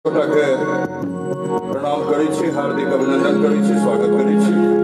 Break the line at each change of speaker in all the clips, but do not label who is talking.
गोटाके प्रणाम करै छी, हार्दिक अभिनंदन करै छी, स्वागत करै छी।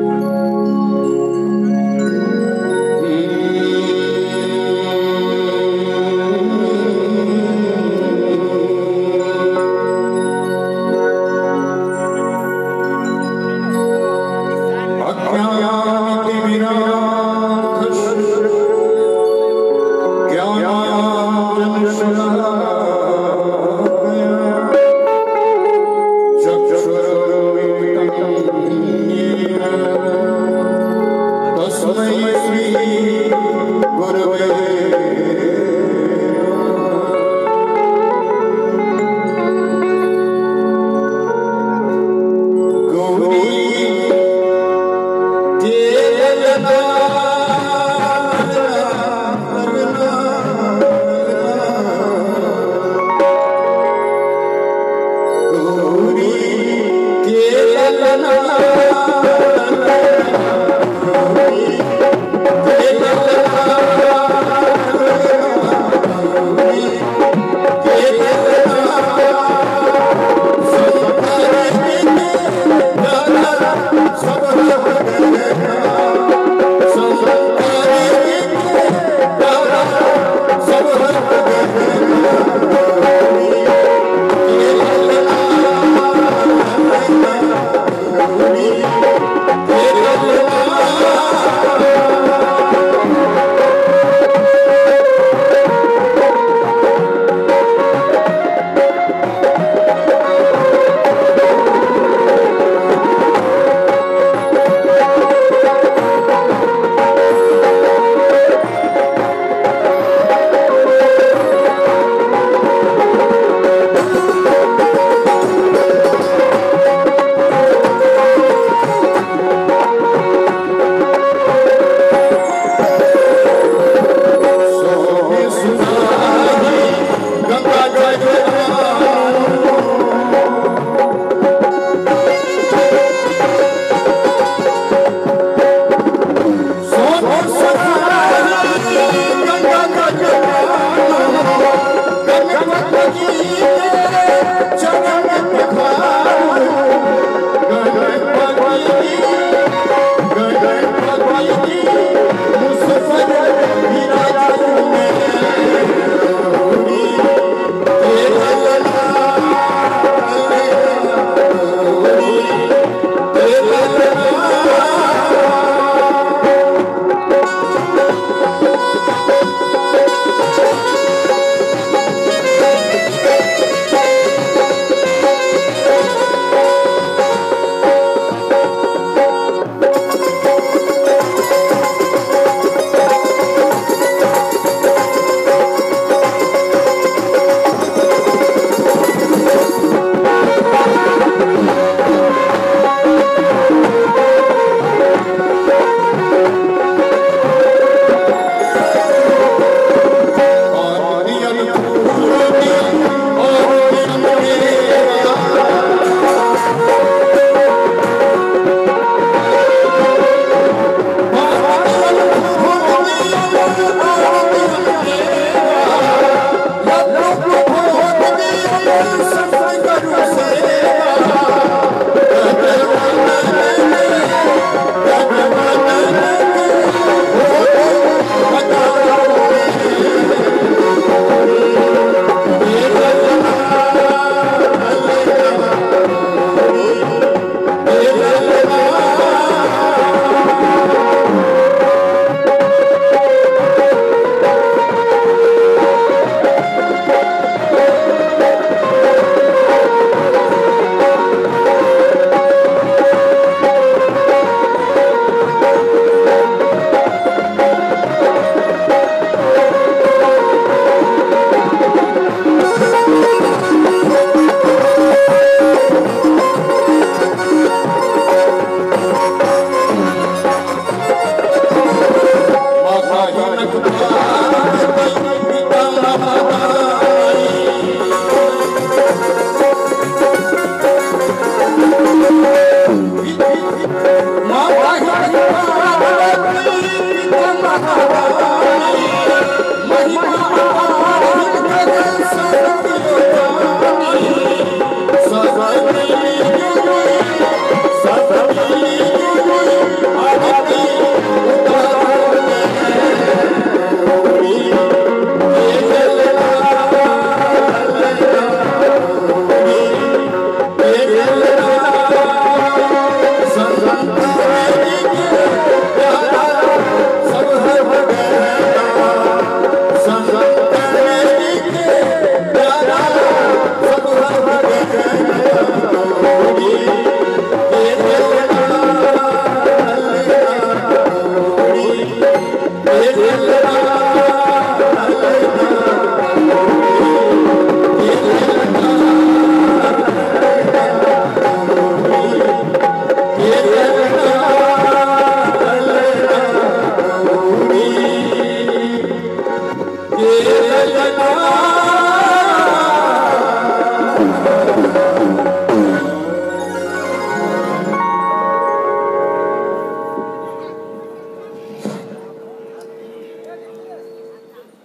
Thank you.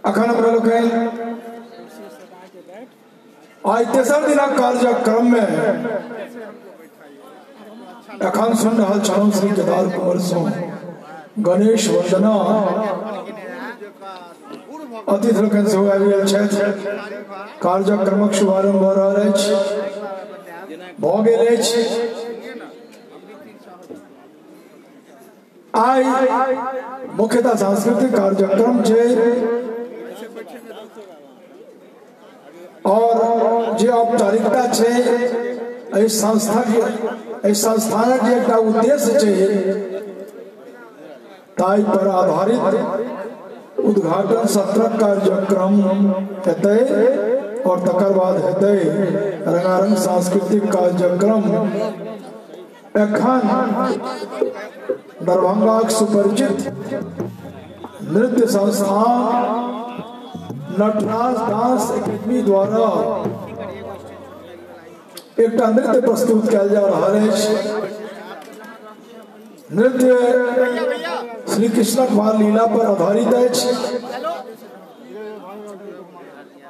अखन हमरा लोकनि आइ तेसर दिनक कार्यक्रम में अखन सुन रहल छलहुँ श्री केदार कुंवर सँ गणेश वंदना। अतिथि लोकनि सेहो आबि गेल छथि। कार्यक्रमक शुभारंभ भऽ रहल अछि, भऽ गेल अछि। आइ मुख्यतः सांस्कृतिक कार्यक्रम छै और जे औपचारिकता छै एहि संस्था के, एहि संस्थानक जे एकटा उद्देश्य छै ताहि पर आधारित उद्घाटन सत्रक कार्यक्रम हेतै और तकर बाद हेतै रंगारंग सांस्कृतिक कार्यक्रम। एखन दरभंगाक सुपरिचित नृत्य संस्थान नटराज डांस एकेडमी द्वारा एकटा नृत्य प्रस्तुत कयल जा रहल अछि। नृत्य श्री कृष्णक बाल लीला पर आधारित अछि।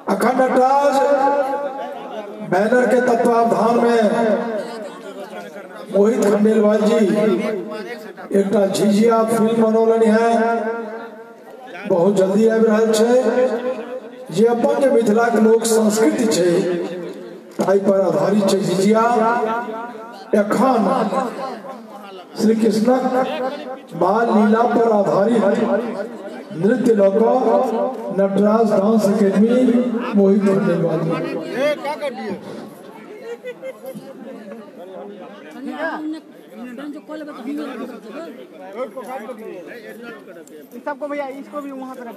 अखन नटराज बैनर के तत्वावधान में मोहित खंडेलवाल जी एकटा झिझिया फिल्म बनौलनि है, बहुत जल्दी आबि रहल छै। जे अपन जे मिथिला के लोक संस्कृति छै ताहि पर आधारित छै झिझिया। एखन श्री कृष्णक बाल लीला पर आधारित नृत्य लऽ कऽ नटराज डांस एकेडमी मोहित खंडेलवाल जी।
सबको भैया इसको भी वहां पे रख।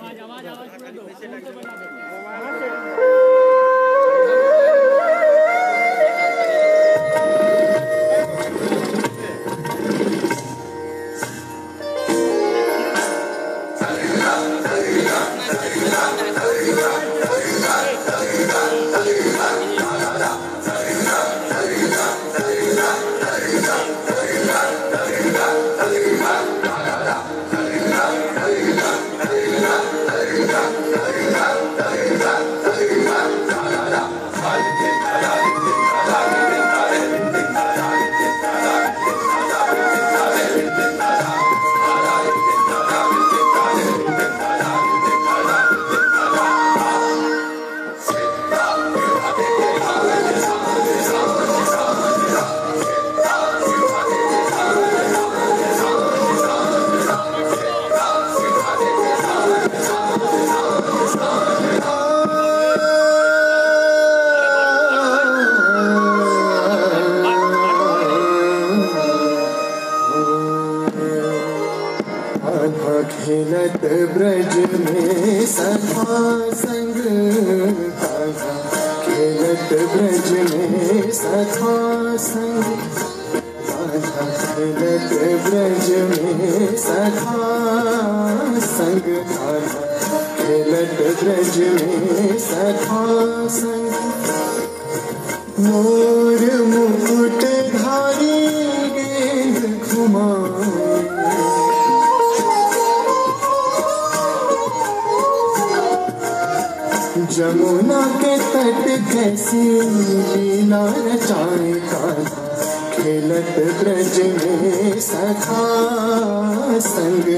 खेलत ब्रज में सखा संग कान्हा, खेलत ब्रज में सखा संग कान्हा, खेलत ब्रज में सखा संग कान्हा, खेलत ब्रज में सखा संग। मोर मुकुट धारी गेंद घुमाए, जमुना के तट कैसी लीला रचाए कान्हा, खेलत ब्रज में सखा संग।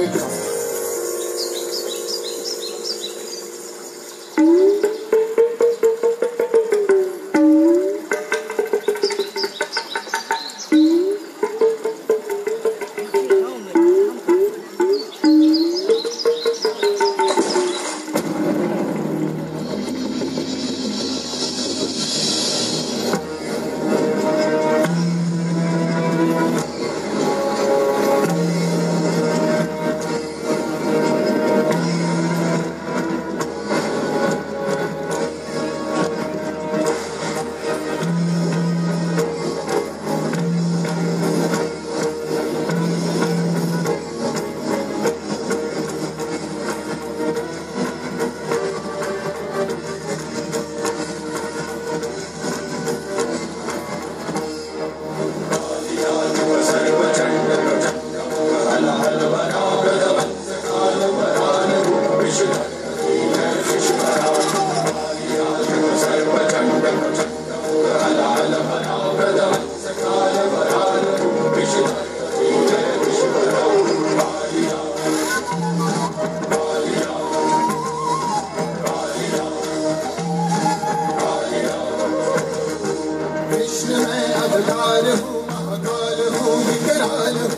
कृष्ण मैं अवतार हूँ, महाकाल हूँ, विकराल हूँ।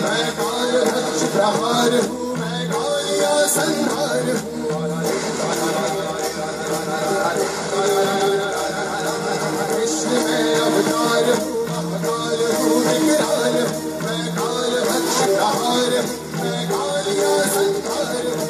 मैं काल भक्ष प्रहार हूँ, मैं कालिया संहार हूँ। कृष्ण मैं अवतार हूँ, महाकाल हूँ, विकराल हूँ। मैं काल भक्ष प्रहार हूँ, मैं कालिया संहार हूँ।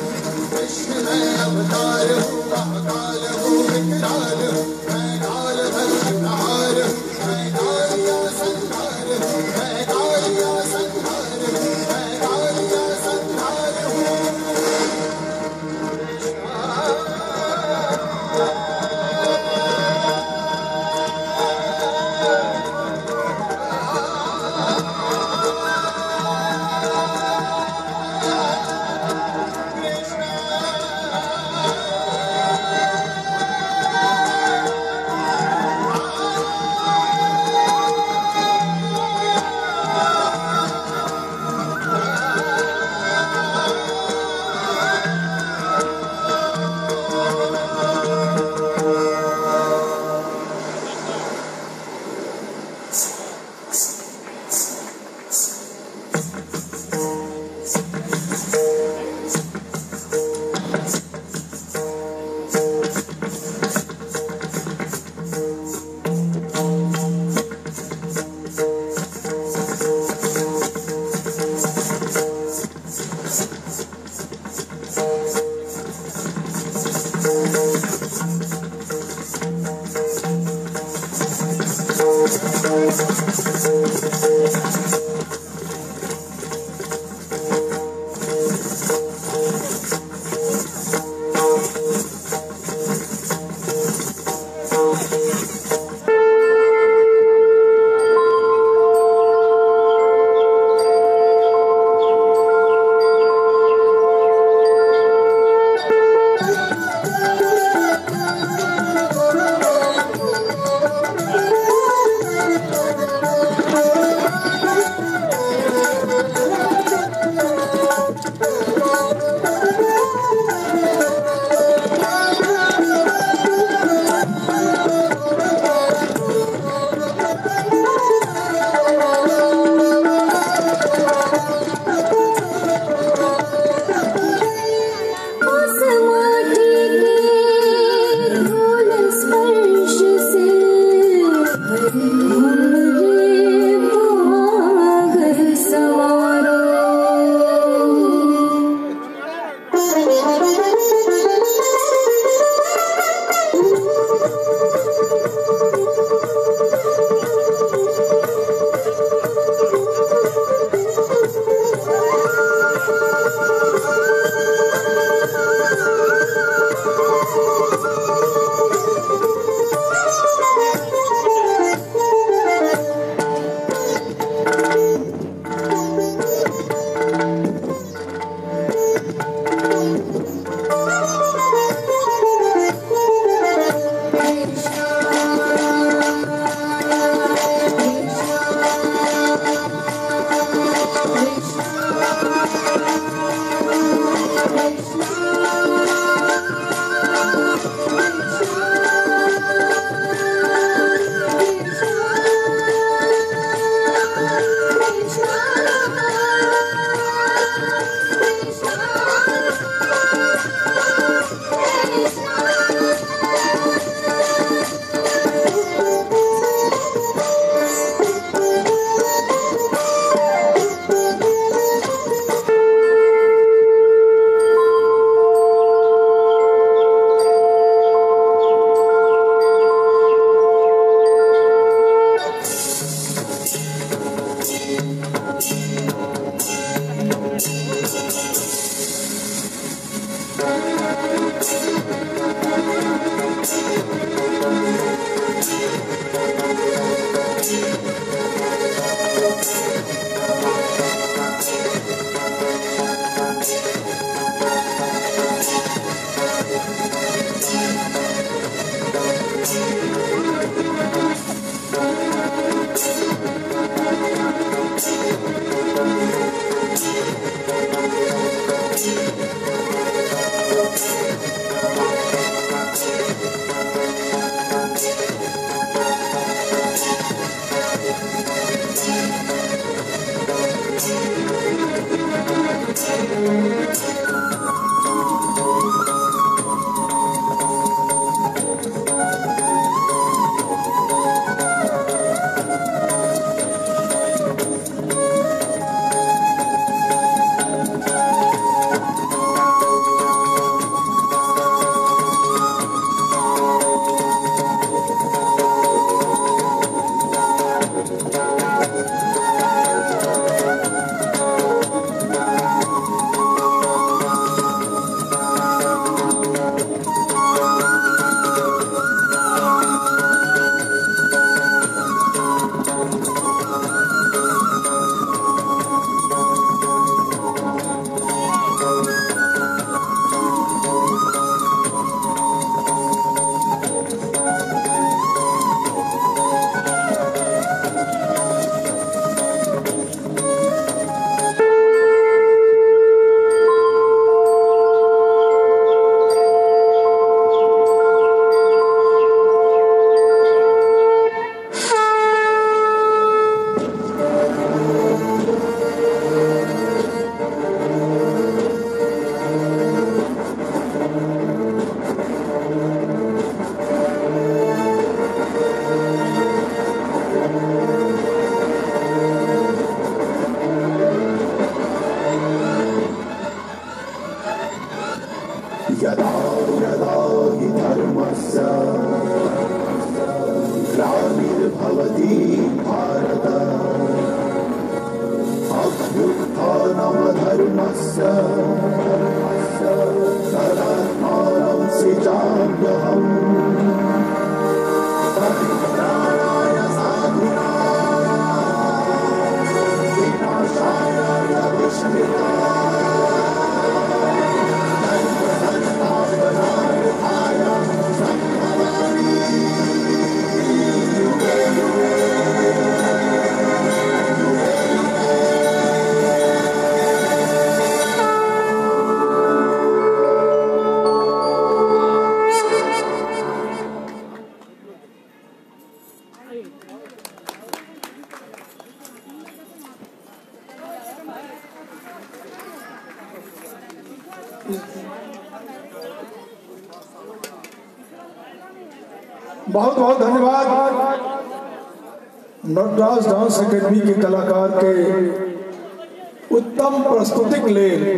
कृष्ण मैं अवतार हूँ, महाकाल हूँ, विकराल हूँ। मैं काल भक्ष प्रहार हूँ, मैं कालिया संहार हूँ। मैं कालिया संहार हूँ, मैं कालिया संहार यदा यदा हि धर्मस्य ग्लानिर्भवति भारत अभ्युत्थानमधर्मस्य तदात्मानं सृजाम्यहम्। परित्राणाय साधूनां विनाशाय च दुष्कृतां
बहुत बहुत धन्यवाद नटराज डांस एकेडमी के कलाकार के उत्तम प्रस्तुति के लिए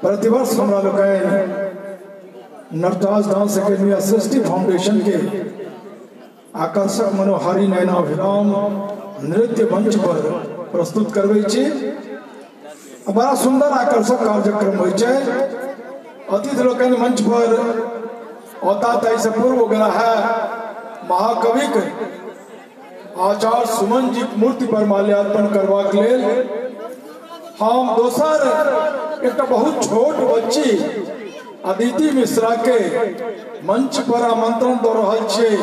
प्रतिवर्ष हमरा लोकनि नटराज डांस एकेडमी आ सृष्टि फाउंडेशन के आकर्षक मनोहारी नयनाभिराम नृत्य मंच पर प्रस्तुत करबै छी। बड़ा सुंदर आकर्षक कार्यक्रम होइ छै। अतिथि लोकनि मंच पर औता ताहिसँ पूर्व गेला है महाकवि के आचार्य सुमन जी मूर्ति पर माल्यार्पण करबाक लेल। हम दोसर एक बहुत छोट बच्ची अदिति मिश्रा के मंच पर आमंत्रण दऽ रहल छियै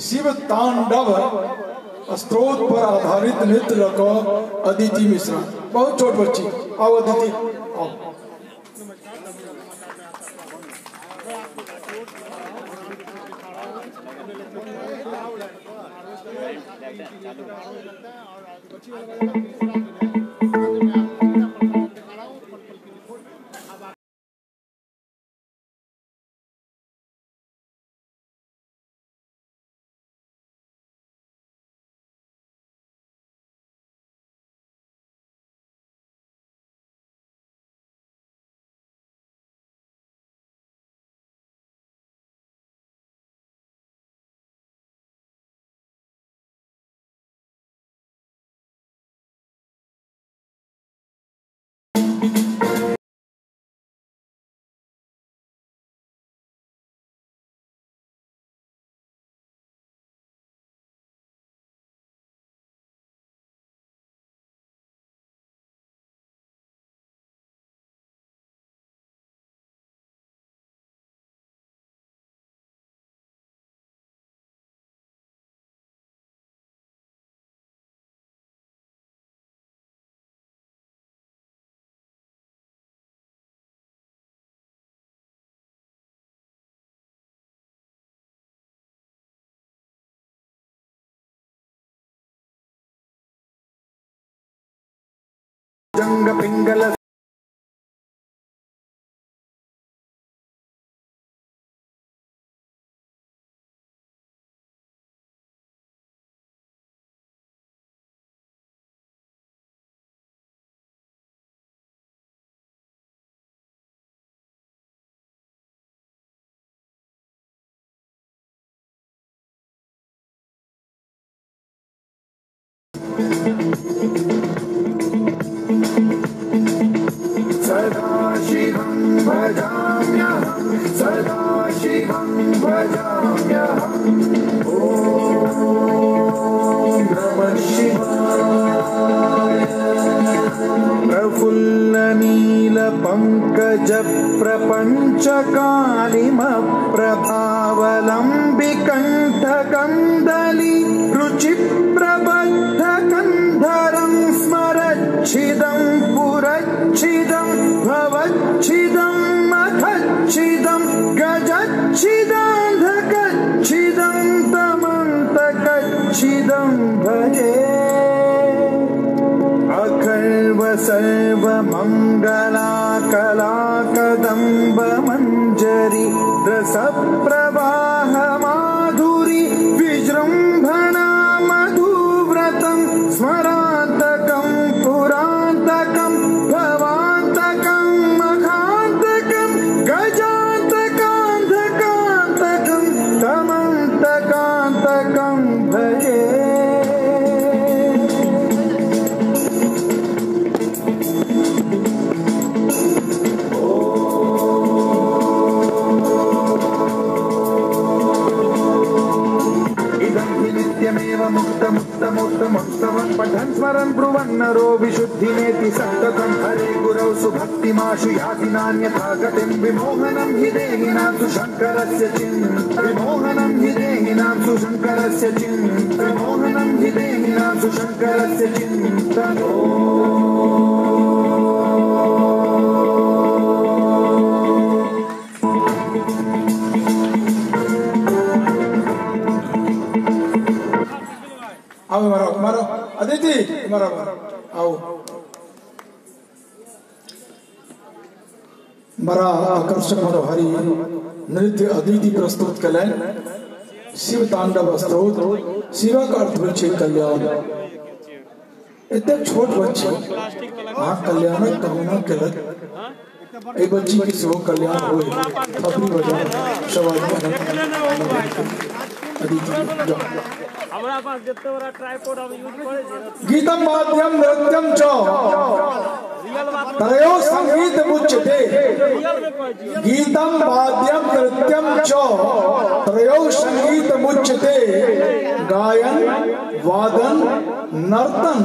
शिव तांडव स्त्रोत पर आधारित नृत्य लऽ कऽ अदिति मिश्रा, बहुत छोट बच्ची। आओ अदिति आओ।
जंग पिंगल सदाशिवं भजाम्यहं सदाशिवं भजाम्यहम्। ॐ नमः शिवाय। प्रफुल्लनीलपङ्कज प्रपञ्चकालिमप्रभावलम्बिकण्ठकन्दली रुचिप्रबद्धकन्धरं स्मरच्छिदं पुरच्छिदं भवच्छिदं मखच्छिदं गजच्छिदान्धकच्छिदं तमन्तकच्छिदं भजे। अखर्व सर्वमङ्गला कलाकदम्बमञ्जरी रसप्रवाह माधुरी विजृम्भणा मधुव्रतं स्मरान्तकं पुरान्तकं भवान्तकं मखान्तकं गजान्तकान्धकान्तकं तमन्तकान्तकं भजे। मुक्तमुत्तमोत्तमोत्तमं पठन् स्मरन् ब्रुवन् नरो विशुद्धिमेति सन्ततं हरे गुरौ सुभक्तिमाशु याति नान्यथा गतिं विमोहनं हि देहिनां सुशङ्करस्य चिन्त विमोहनं हि देहिनां सुशङ्करस्य चिन्त विमोहनं हि देहिनां सुशङ्करस्य चिन्त।
आओ मारो मारो अदिति मारो मारो आओ। बड़ा आकर्षक मनोहारी नृत्य अदिति प्रस्तुत कलनि। शिव तांडव स्तोत्र। शिवक अर्थ होइ छै कल्याण। एतेक छोट बच्ची अहाँ कल्याणक कामना केलक, एहि बच्ची के सेहो कल्याण होय। थपड़ी बजाउ सब आदमी। अदिति जाओ।
हमरा पास जते बड़ा ट्राइपॉड हम यूज करै छी।
गीतम माध्यम नृत्यम च तरयो संगीत मुच्यते। गीतम वाद्यम नृत्यम च त्रयो संगीत मुच्यते। गायन वादन नर्तन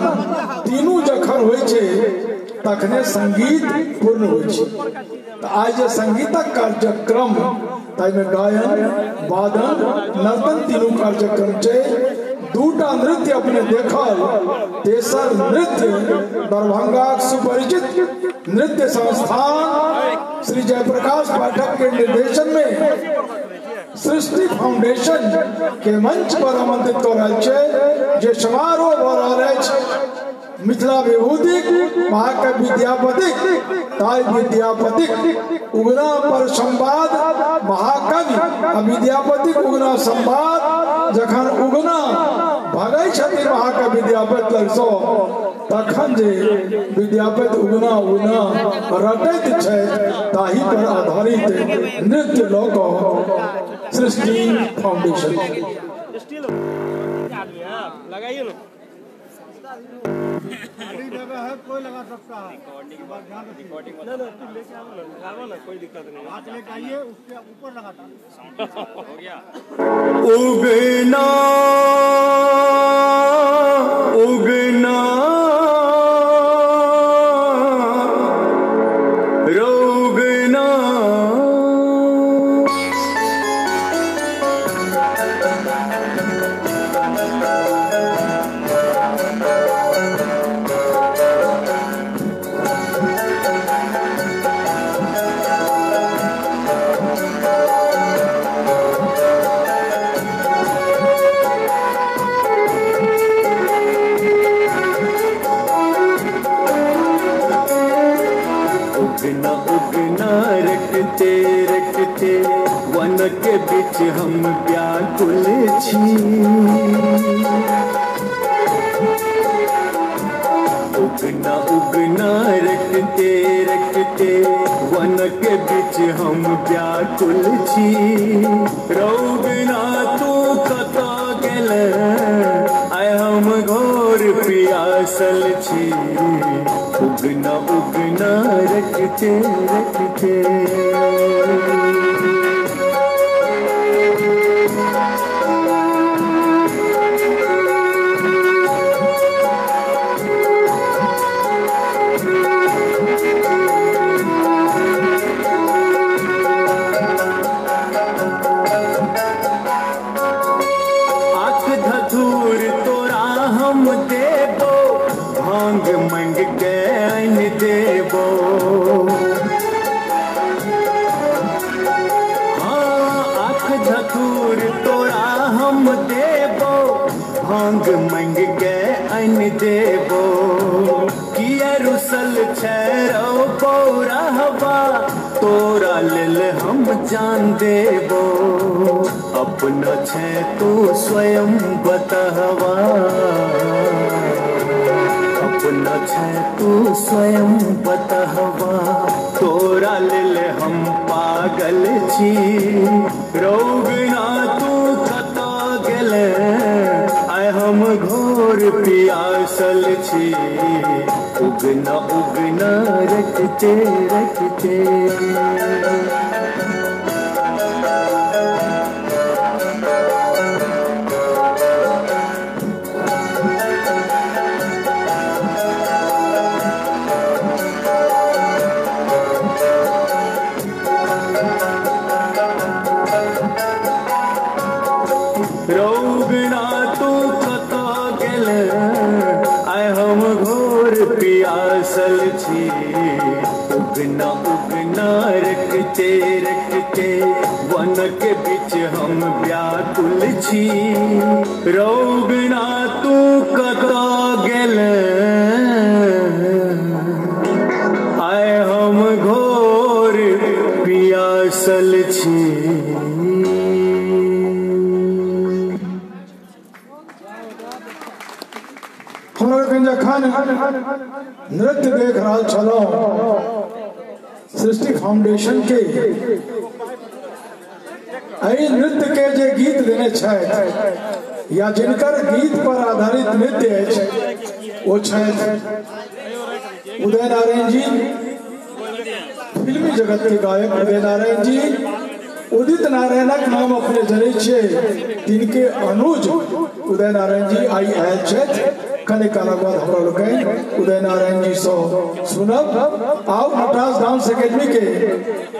तीनू जखन होइ छै तखने संगीत पूर्ण होइ छै। तऽ आइ जे संगीतक कार्यक्रम ताहिमे गायन वादन नर्तन तीनू कार्यक्रम छै। दूटा नृत्य अपने देखल, तेसर नृत्य दरभंगाक सुपरिचित नृत्य संस्थान श्री जयप्रकाश पाठक के निर्देशन में सृष्टि फाउंडेशन के मंच पर आमंत्रित कऽ रहल छै जे समारोह भऽ रहल अछि मिथिला विभूतिक महाकवि विद्यापतिक ताहि विद्यापतिक उगना पर संवाद महाकवि आ विद्यापतिक उगना संवाद। जखन उगना भगै छथिन महाकवि विद्यापति लगसँ तखन जे विद्यापति उगना उगना रटैत छथि ताहि पर आधारित नृत्य लऽ कऽ सृष्टि फाउंडेशन।
लगाइए ना
जगह है, कोई लगा सकता है।
ना ना तुम लेके आओ ना, लगाओ ना, कोई दिक्कत नहीं।
हाथ लेके आइए, उसके ऊपर लगाता
हो गया।
उगना उगना रोगना
रटते वन के बीच हम व्याकुल छी। उगना उगना रटते रटते वन के बीच हम व्याकुल छी। रौगना तू कतऽ गेल आइ हम घोर पियासल छी। उगना उगना रटते रटते। मंग के अन देबो किया रुसल छै रौ पौरहबा तोरा लेल हम जान देबो। अपना छै तू स्वयं बतहवा अपना छै तू स्वयं बतहवा तोरा लेल हम पागल छी। रौगना तू कतऽ गेल हम घोर पियासल छी। उगना उगना रटते रटते। रौगना तू कतऽ गेल आइ हम घोर पियासल छी। उगना उगना रटते रटते वन के बीच हम व्याकुल छी। रौगना तू कतऽ गेल आइ हम घोर पियासल छी।
जखन नृत्य देख रहल छलहुँ सृष्टि फाउंडेशन के एहि नृत्य के जे गीत देने छथि या जिनकर गीत पर आधारित नृत्य अछि ओ छथि उदय नारायण जी, फिल्मी जगत के गायक उदय नारायण जी। उदित नारायणक नाम अपने जनै छियै, तिनके अनुज उदय नारायण जी आइ आयल छथि। कने कालक बाद हमरा लोकनि उदय नारायण जी सँ सुनब। आउ नटराज डांस एकेडमी के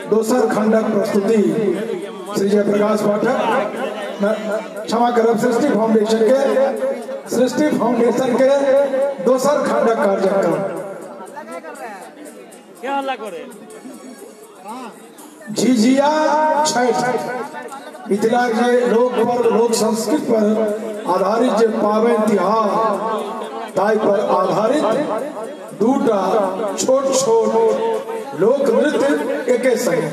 दोसर खंडक प्रस्तुति श्री जयप्रकाश पाठक, क्षमा करब, सृष्टि फाउंडेशन के दोसर खंडक कार्यक्रम। झिझिया छठ मिथिला के लोक पर्व लोक संस्कृति पर आधारित जे पाबनि तिहार ताहि पर आधारित दूटा छोट छोट लोक नृत्य एके संगे।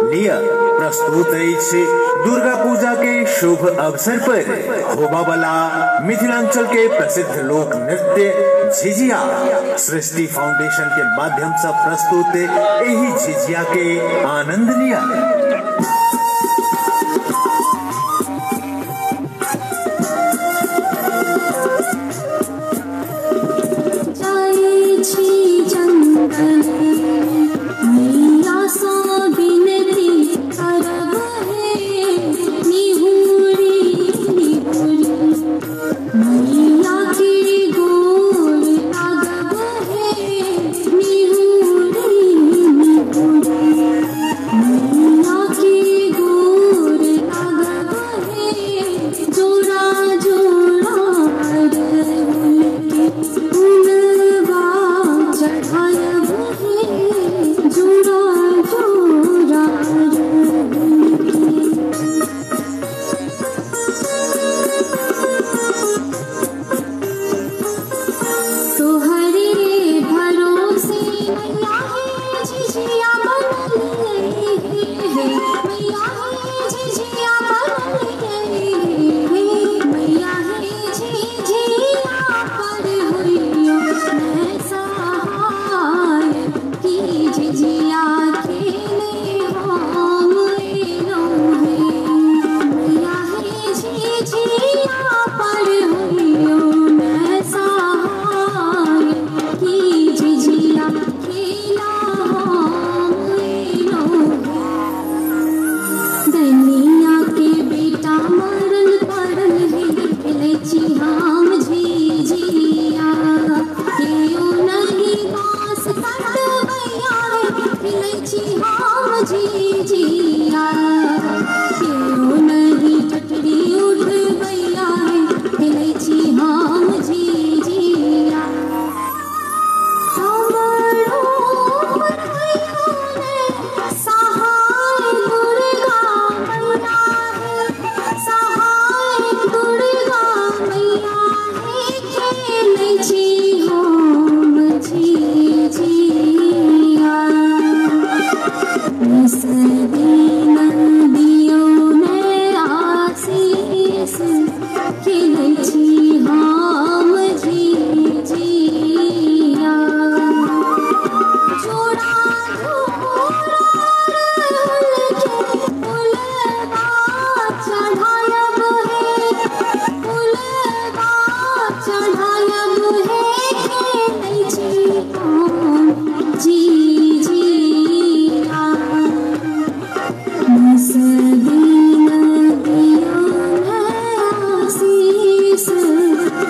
लिया प्रस्तुत अछि दुर्गा पूजा के शुभ अवसर पर होबा मिथिलांचल के प्रसिद्ध लोक नृत्य झिझिया। सृष्टि फाउंडेशन के माध्यम से प्रस्तुत एही झिझिया के आनंद लिया।
निहुरी निहुरी।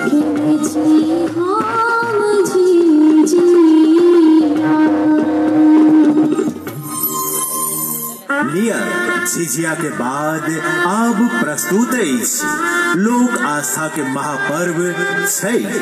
खेलै छी हम झिझिया।
लिया झिझिया के बाद अब प्रस्तुत अछि लोक आस्था के महापर्व छठ।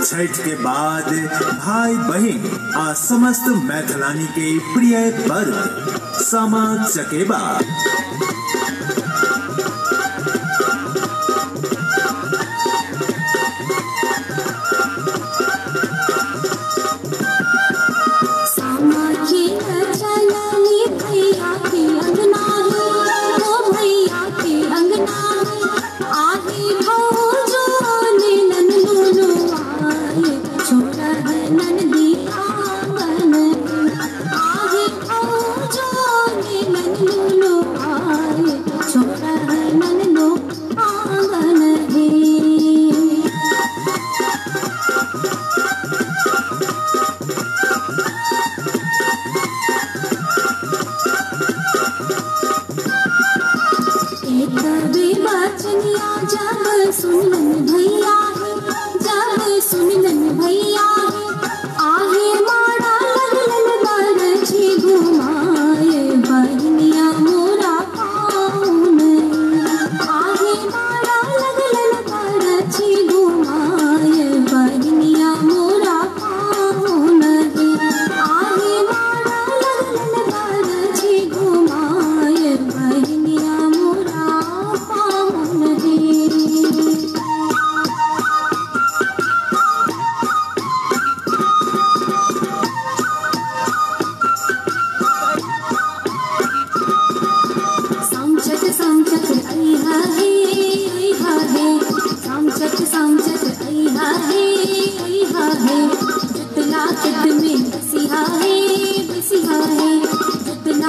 छठ के बाद भाई बहन आ समस्त मैथिलानी के प्रिय पर्व सामा चकेबा।
आगे आओ जो नन लूलू।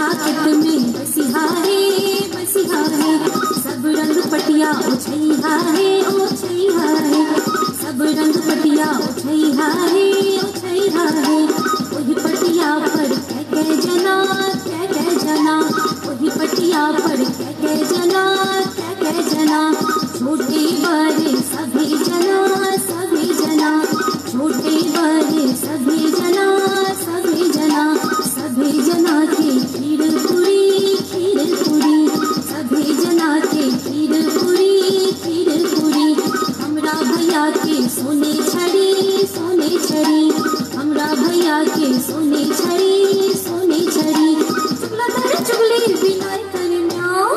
राकेट में बसिहा हे बसिहा हे, सब रंग पटिया उछैहा हे उछैहा हे, सब रंग पटिया उछैहा हे उछैहा हे, ओही पटिया पर कह कह जना कह कह जना, ओही पटिया पर कह कह जना कह कह जना, छोटे बड़े सभी जना सभी जना, छोटे बड़े सभी जना सभी जना, सभी जना के खीर पूरी खीर पूरी, सभी जना के खीर पूरी खीर पूरी, हमरा भैया के सोने छड़ी सोने छड़ी, हमरा भैया के सोने छड़ी सोने छड़ी, चुगला कर चुगली बिलाई कर म्याऊं,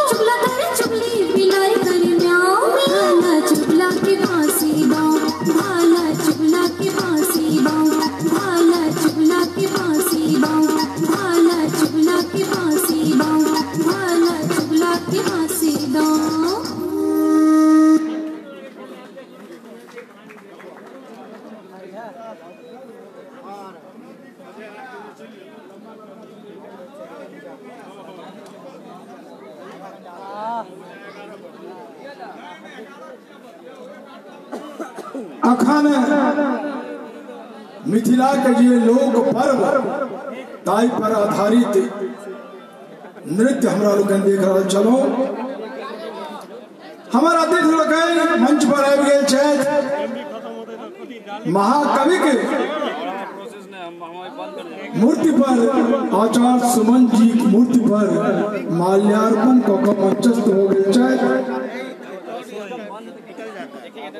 चुगला कर चुगली बिलाई कर म्याऊं, भाला चुगला के फांसी दाऊं, भाला चुगला के फांसी दाऊं, भाला चुगला के फांसी दाऊं, भाला चुगला के फांसी दाऊं, भाला चुगला के फांसी दाऊं।
अखन मिथिला के जे लोक पर्व ताहि पर आधारित नृत्य हमरा लोकनि देख रहल छलहुँ। हमर अतिथि लोकनि मंच पर आबि गेल छथि। महाकवि के मूर्ति पर आचार्य सुमन जी की मूर्ति पर माल्यार्पण कऽ कऽ मंचस्थ हो गेल छथि।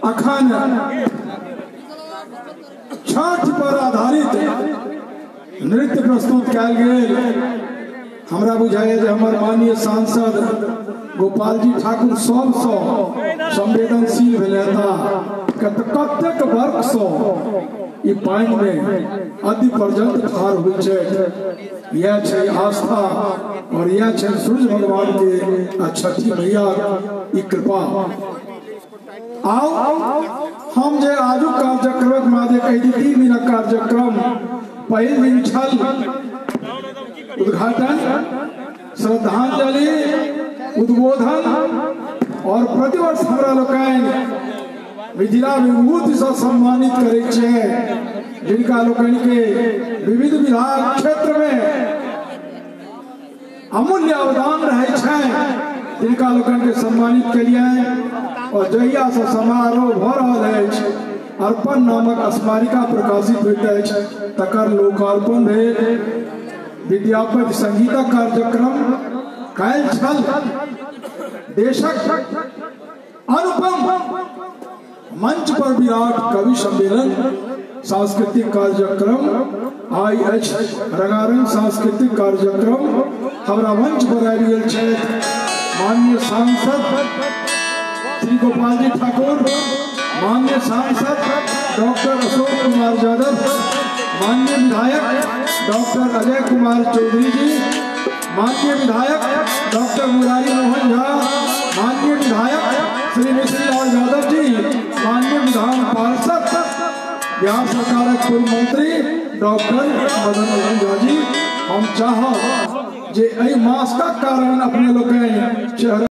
अखन छठ पर आधारित नृत्य प्रस्तुत कयल गेल। हमरा बुझाइए जे हमर माननीय सांसद गोपाल जी ठाकुर सबसँ संवेदनशील भेल कतेक वर्षसँ ई पानि में अति पर्यंत ठाढ़ होइ छै। यह छै आस्था और यह छै सूर्य भगवान के आ छठी मैया ई कृपा। आओ हम जे आजुक कार्यक्रमक मादे कहि दी, 3 दिनक कार्यक्रम। पहिल दिन छल उद्घाटन, श्रद्धांजलि, उद्बोधन और प्रतिवर्ष हमरा लोकनि मिथिला विभूति से सम्मानित करै छै, जिनका लोकनि के विविध विभाग क्षेत्र में अमूल्य अवदान रहै छै, तिनका लोकनि के सम्मानित केलियै। और जहिया से समारोह भऽ रहल अछि, अर्पण नामक स्मारिका प्रकाशित होइत अछि, तकर लोकार्पण भेल। विद्यापति संगीतक कार्यक्रम काल्हि छल। देशक अनुपम मंच पर विराट कवि सम्मेलन सांस्कृतिक कार्यक्रम आई अछि। रंगारंग सांस्कृतिक कार्यक्रम हमरा मंच पर आबि गेल छथि माननीय सांसद श्री गोपाल जी ठाकुर, माननीय सांसद डॉक्टर अशोक कुमार यादव, माननीय विधायक डॉक्टर अजय कुमार चौधरी जी, माननीय विधायक डॉक्टर मुरारी मोहन झा, माननीय विधायक श्री मिश्रीलाल यादव जी, माननीय विधान पार्षद बिहार सरकारक पूर्व मंत्री डॉक्टर मदन मोहन झा जी। हम चाहब जे एहि मास्कक कारण अपने लोकनि चेहरा